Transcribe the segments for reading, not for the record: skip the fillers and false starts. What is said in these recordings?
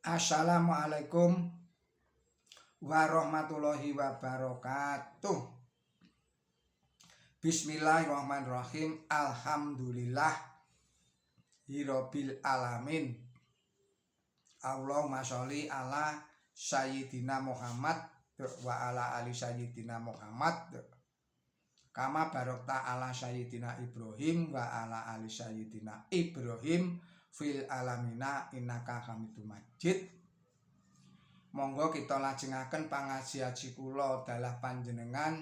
Assalamualaikum warahmatullahi wabarakatuh. Bismillahirrahmanirrahim. Alhamdulillah Hirobil alamin. Allahumma sholli ala Sayyidina Muhammad wa ala ali Sayyidina Muhammad kama barokta ala Sayyidina Ibrahim wa ala ali Sayyidina Ibrahim fil alamina innaka Hamidum Majid. Monggo kita lajengaken pangaji-aji kula dalah panjenengan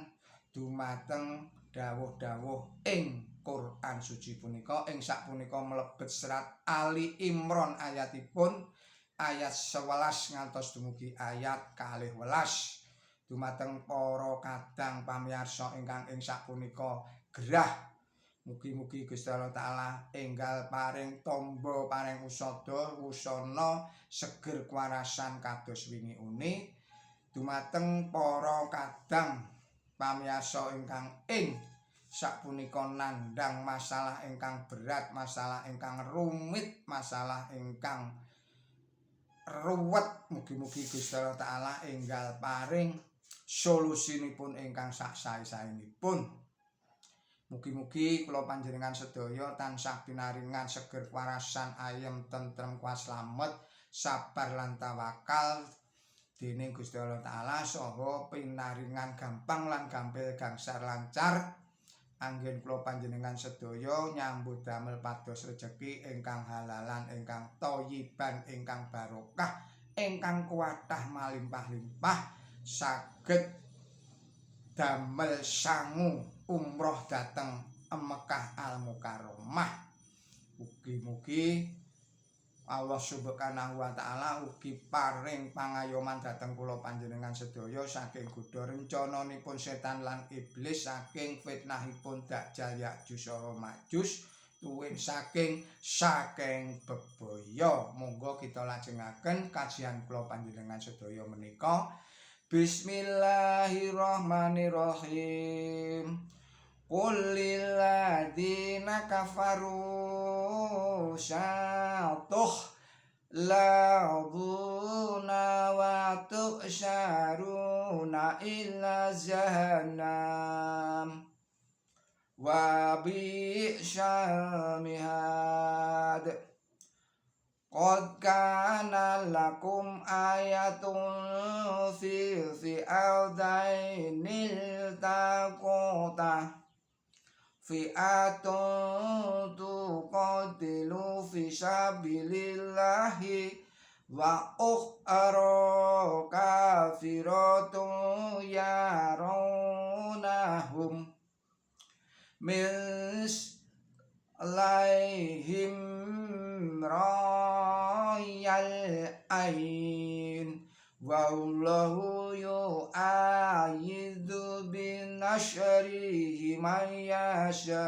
dumateng dawuh-dawuh ing Quran suci punika, ing sapunika mlebet serat Ali Imran ayatipun ayat 11 ngantos dumugi ayat 12. Dumateng para kadang pamiyarsa ingkang ing sapunika gerah, mugi-mugi Gusti Allah Taala enggal paring tombo, paring usada wusana seger kuwarasan kados wingi uni. Dumateng para kadang pamiyarsa ingkang ing sapunika nandhang masalah ingkang berat, masalah ingkang rumit, masalah ingkang ruwet, mugi-mugi Gusti Allah Taala enggal paring solusinipun ingkang sak sae-saenipun. Mugi-mugi kula panjenengan sedaya tansah pinaringan seger kuwarasan, ayem tentrem, kuat slamet, sabar lan tawakal dening Gusti Allah Taala, saha pinaringan gampang lan gampil, gangsar lancar anggen kula panjenengan sedaya nyambut damel pados rejeki ingkang halalan, ingkang thayyiban, ingkang barokah, ingkang kuatah malimpah-limpah, saged damel sangu umroh dhateng Mekah Al Mukarramah. Mugi-mugi Allah Subhanahu wa Taala ugi paring pangayoman dhateng kula panjenengan sedaya saking godha rencananipun setan lan iblis, saking fitnahipun Dajjal, Ya'juj saha Ma'juj, tuwin saking saking bebaya. Monggo kita lajengaken kajian kula panjenengan sedaya menika. Bismillahirrahmanirrahim. Qul lilladzina kafaru syatuh la'uduna wa tu'syaruna ila jahannam wa bi'sal mihad. Qad kana lakum ayatun fi fi'adainil taqota fi'atun tuqatilu fi sabilillahi wa ukhra kafiratun yaronahum mislaihim rayal ain wallahu yu'ayyidu binashrihi man yasha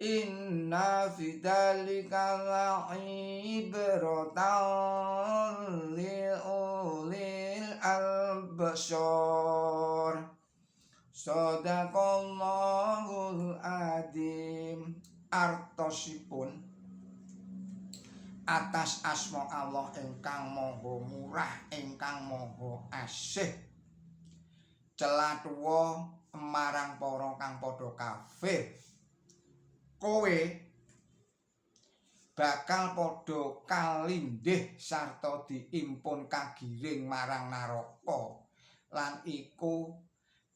inna fi dzalika la'ibratan liulil albasar. Sadaqallahul adzim. Artosipun atas asma Allah ingkang maha murah ingkang maha asih. Celathuwa marang para kang padha kafir, kowe bakal padha kalindih sarta diimpun kagiring marang naraka, lan iku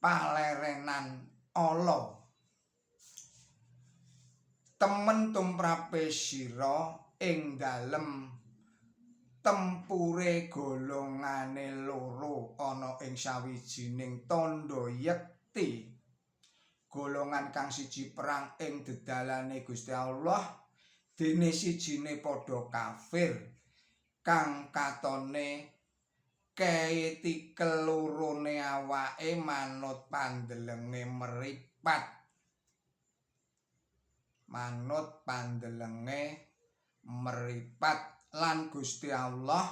palerenan ala. Temen tumrape sira ing dalem tempure golongane loro ana ing sawijining tandha yekti. Golongan kang siji perang ing dedalane Gusti Allah, dene sijine padha kafir kang katone keiti kelorone awake manut pandelenge meripat, manut pandelenge meripat. Lan Gusti Allah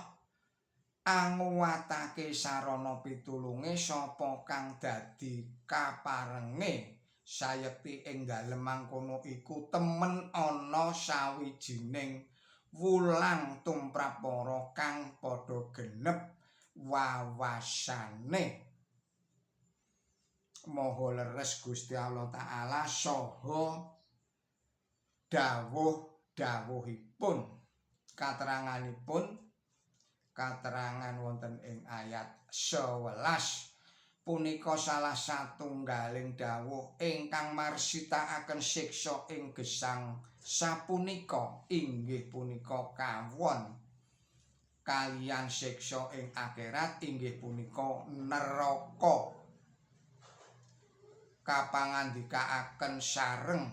anguwatake sarana pitulunge sapa kang dadi kaparenge. Sayekti ing dalem mangkono iku temen ana sawijining wulang tumrap para kang padha genep wawasane. Maha leres Gusti Allah Ta'ala saha dawuh-dawuhipun. Kateranganipun katerangan wonten ing ayat 11 punika salah satunggaling dawuh ingkang marsitakaken siksa ing gesang sapunika inggih punika kawon kaliyan siksa ing akhirat inggih punika neraka. Kapangandikaaken sareng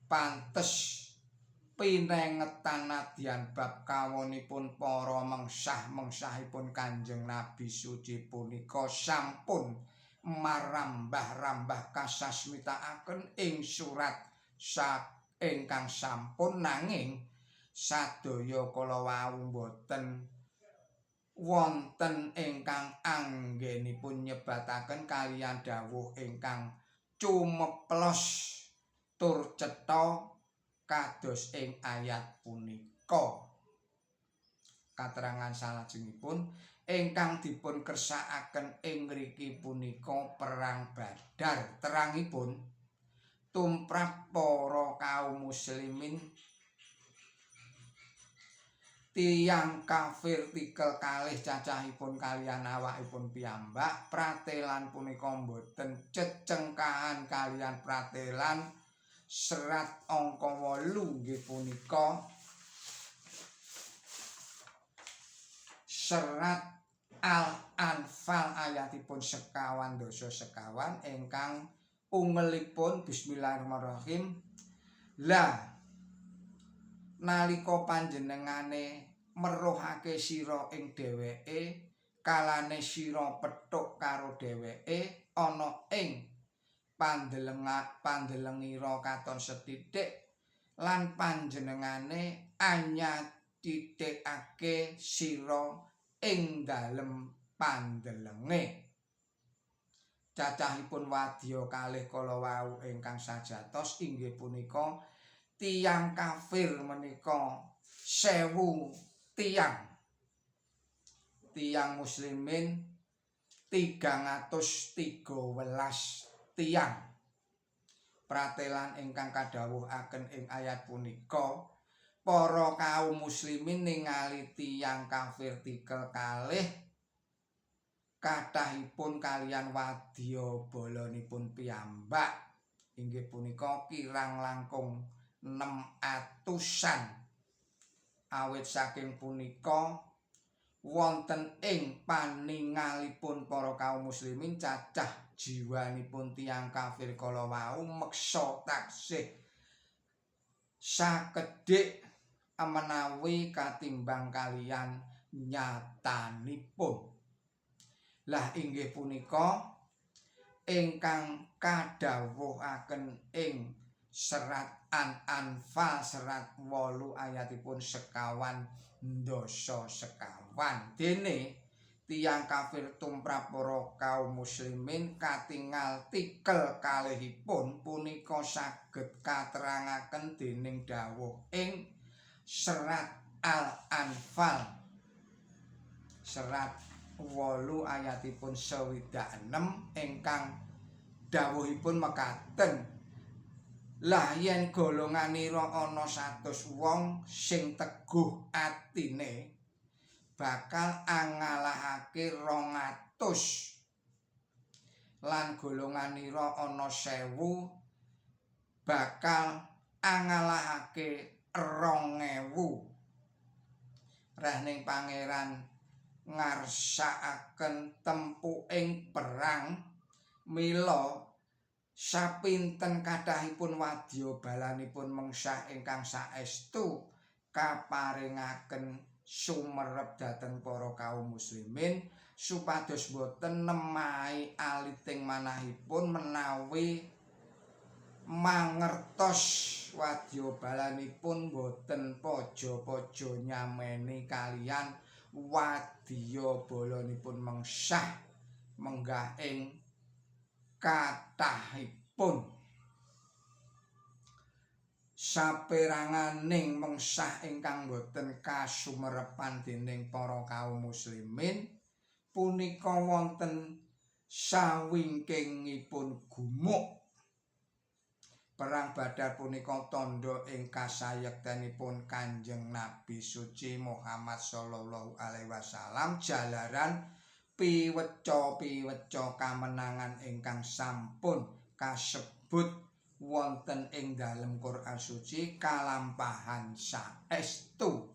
pantes pinengetan nadyan bab kawonipun para mengsah-mengsahipun Kanjeng Nabi suci punika sampun marambah-rambah kasasmitaaken ing surat ingkang sampun, nanging sadaya kala wau boten wonten ingkang anggenipun nyebataken kaliyan dawuh ingkang cumeplos tur cetha kados ing ayat punika. Katerangan salajengipun ingkang dipun kersakaken ing ngriki punika perang Badar. Terangipun tumrap para kaum muslimin tiyang kafir tikel kalih cacahipun kaliyan awakipun piyambak, pratelan punika boten cecengkahan kaliyan pratelan serat angka 8 nggih punika serat Al-Anfal ayatipun 25 ingkang ungelipun bismillahirrahmanirrahim. Lah nalika panjenengane meruhake sira ing dheweke kalane sira pethuk karo dheweke ana ing pandelengira katon sethithik lan panjenengane anyatithikake sira ing dalem pandelenge. Cacahipun wadya kalih kala wau ingkang sajatos inggih punika tiyang kafir menika 1000 tiyang, tiyang muslimin 313 tiyang. Pratelan ingkang kadhawuhaken ing ayat punika para kaum muslimin ningali tiyang kafir tikel kalih kathahipun kaliyan wadya balanipun piyambak inggih punika kirang langkung 600-an. Awit saking punika wonten ing paningalipun para kaum muslimin cacah jiwanipun tiyang kafir kala wau meksa taksih sakedhik menawi katimbang kaliyan nyatanipun. Lah inggih punika ingkang kadhawuhaken ing serat An-Anfal serat 8 ayatipun 25. Dene tiyang kafir tumrap para kaum muslimin katingal tikel kalihipun punika saged katerangaken dening dawuh ing serat Al-Anfal serat 8 ayatipun 66 ingkang dawuhipun mekaten. Lah yen golonganira ana 100 wong sing teguh atine bakal angalahake 200 lan golonganira ana 1000 bakal angalahake 2000. Rehning pangeran ngarsakaken tempuking perang, mila sapinten kathahipun wadya balanipun mengsah ingkang saestu kaparingaken sumerep dhateng para kaum muslimin supados boten nemahi aliting manahipun menawi mangertos wadya balanipun boten paja-paja nyameni kaliyan wadya balanipun mengsah menggah ing kathahipun. Saperanganing mengsah ingkang boten kasumerepan dening para kaum muslimin punika wonten sawingkingipun gumuk. Perang Badar punika tandha ing kasayektenipun Kanjeng Nabi Suci Muhammad sallallahu alaihi wasallam jalaran piweca-piweca kamenangan ingkang sampun kasebut wonten ing dalem Quran Suci kalampahan saestu.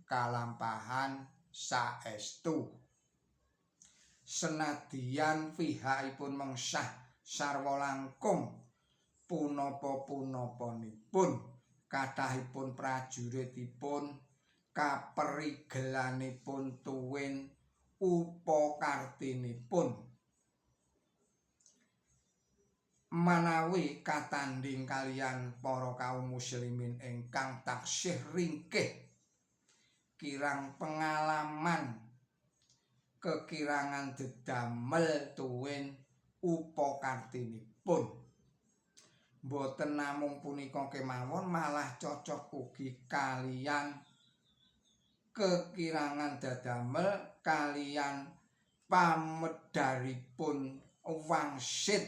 Kalampahan saestu. Senadyan pihakipun mengsah sarwa langkung punapa-punapanipun, kathahipun prajuritipun, kaperigelanipun tuwin upakartinipun. Manawi katandhing kaliyan para kaum muslimin ingkang taksih ringkih kirang pengalaman, kekirangan dedamel tuwin upakartinipun. Boten namung punika kemawon, malah cocok ugi kaliyan kekirangan dadamel kaliyan pamedharipun wangsit.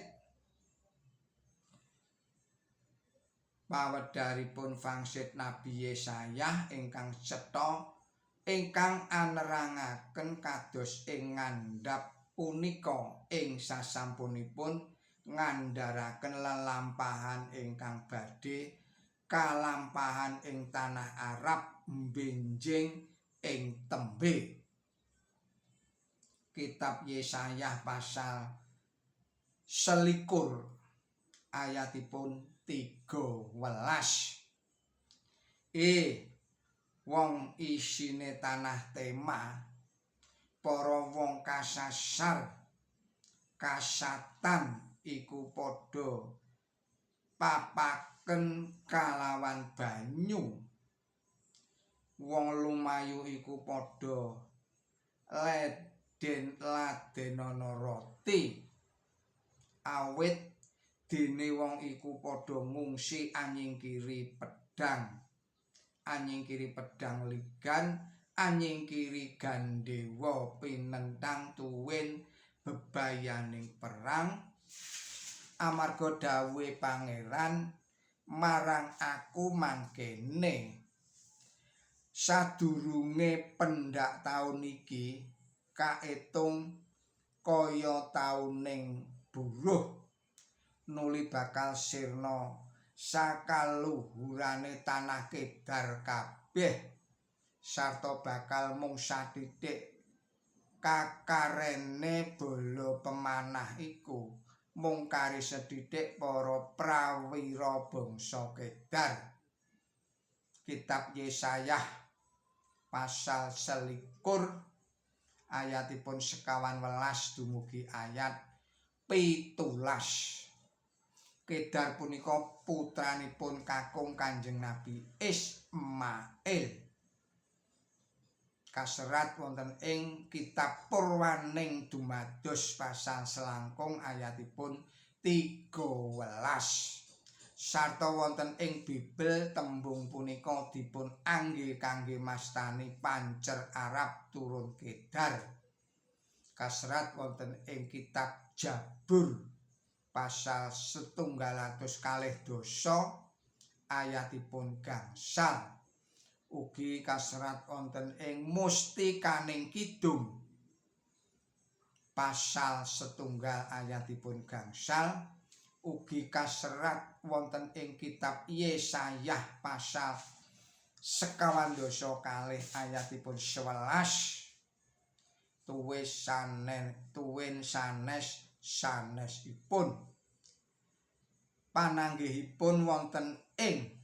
Pawedharipun wangsit Nabi Yesaya ingkang cetha ingkang anerangaken kados ing ngandhap punika ing sasampunipun ngandharaken lelampahan ingkang badhe kalampahan ing tanah Arab benjing ing tembe. Kitab Yesaya pasal 21 ayatipun 13. Wong isine tanah Tema, para wong kasasar kasatan iku padha papaken kalawan banyu. Wong lumayu iku padha leden ladenana roti, awit dene wong iku padha ngungsi anyingkiri pedang, anyingkiri pedang ligan, anyingkiri gandewa pinentang tuwin bebayaning perang. Amarga dawuhe Pangeran marang aku mangkene, sadurunge pendak taun iki kaetung kaya tauning buruh, nuli bakal sirna sakaluhurane tanah Kedar kabeh, sarta bakal mung sathitik kakarene bala pemanah iku mung kari sethithik para prawira bangsa Kedar. Kitab Yesaya pasal 21 ayatipun 25 dumugi ayat 17. Kedar punika putranipun kakung Kanjeng Nabi Ismail. Kaserat wonten ing kitab Purwaning Dumados pasal 9 ayatipun 13. Sarta wonten ing Bibel tembung punika dipun angge kangge mastani pancer Arab turun Kedar. Kaserat wonten ing kitab Jabur pasal 122 ayatipun gangsal. Ugi kaserat wonten ing Mustikaning Kidung pasal 1 ayatipun gangsal. Ugi kaserat wonten ing kitab Yesaya pasal 22 ayatipun 11. Tuwin sanes sanesipun pananggihipun wonten ing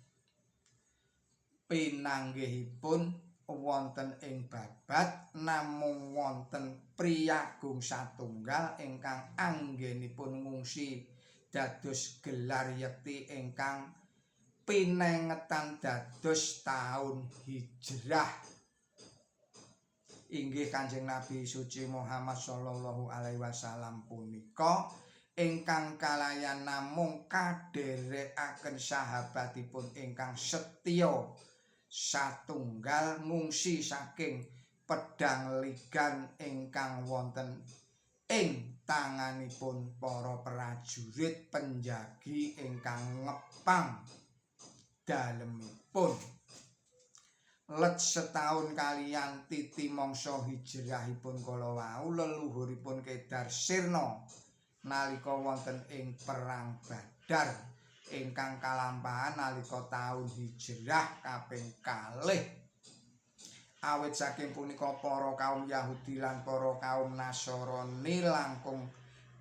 pinanggihipun wonten ing babat namung wonten priyagung satunggal ingkang anggenipun ngungsi dados gelar yekti ingkang pinengetan dados taun hijrah. Inggih Kanjeng Nabi Suci Muhammad sallallahu alaihi wasallam punika ingkang kalayan namung kadherekaken sahabatipun ingkang setya satunggal ngungsi saking pedang ligan ingkang wonten ing tanganipun para prajurit penjagi ingkang ngepang dalemipun. Let setahun kaliyan titi mangsa hijrahipun kala wau, leluhuripun Kedar sirna nalika wonten ing perang Badar ingkang kalampahan nalika taun hijrah kaping kalih. Awit saking punika para kaum Yahudi lan para kaum Nasrani langkung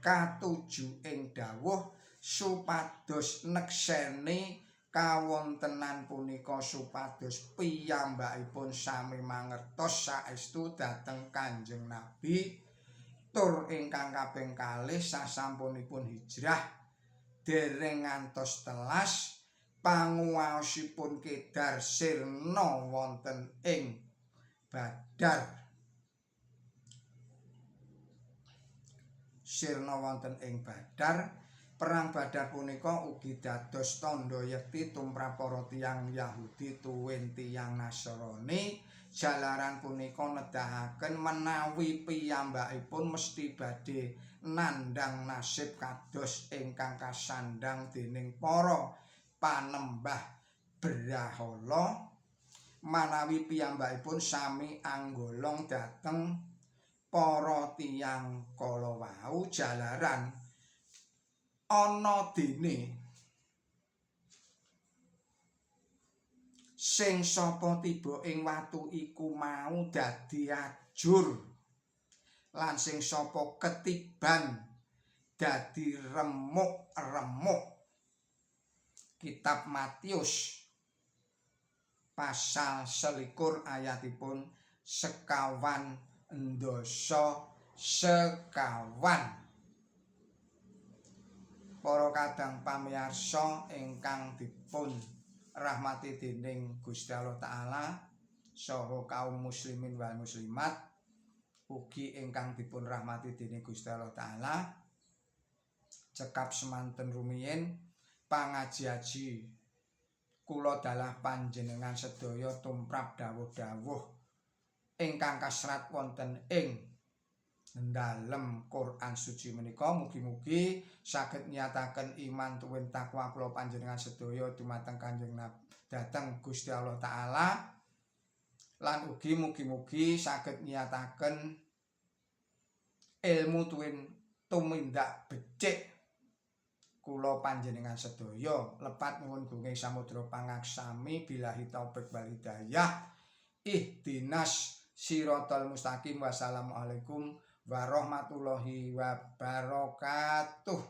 katuju ing dawuh supados nekseni kawontenan punika supados piyambakipun sami mangertos saestu dhateng Kanjeng Nabi. Tur ingkang kaping kalih, sasampunipun hijrah dereng ngantos telas panguwaosipun Kedar sirna wonten ing Badar. Sirna wonten ing Badar. Perang Badar punika ugi dados tandha yekti tumrap para tiyang Yahudi tuwin tiyang Nasrani. Jalaran punika nedahaken menawi piyambakipun mesti badhe nandhang nasib kados ingkang kasandhang dening para panembah brahala manawi piyambakipun sami anggolong dhateng para tiyang kala wau. Jalaran ana dene sing sapa tiba ing watu iku mau dadi ajur lan sing sapa ketiban dadi remuk-remuk. Kitab Matius pasal 21 ayatipun 24. Para kadang pamirsa ingkang dipun rahmati dening Gusti Allah Ta'ala saha kaum muslimin wal muslimat ugi ingkang dipun rahmati dening Gusti Allah Ta'ala, cekap semanten rumiyin pangaji-aji kula dalah panjenengan sedaya tumrap dawuh-dawuh ingkang kasrat wonten ing dalem Quran suci menika. Mugi-mugi saged nyataken iman tuwin takwa kula panjenengan sedaya dumateng Kanjeng Nabi dhateng Gusti Allah Ta'ala, lan ugi mugi-mugi saged nyataken ilmu tuwin tumindak becik kula panjenengan sedaya. Lepat nyuwun gunging samudra pangaksami, billahi taufik wal hidayah, ihdinas siratal mustaqim. Wassalamualaikum warahmatullahi wabarakatuh.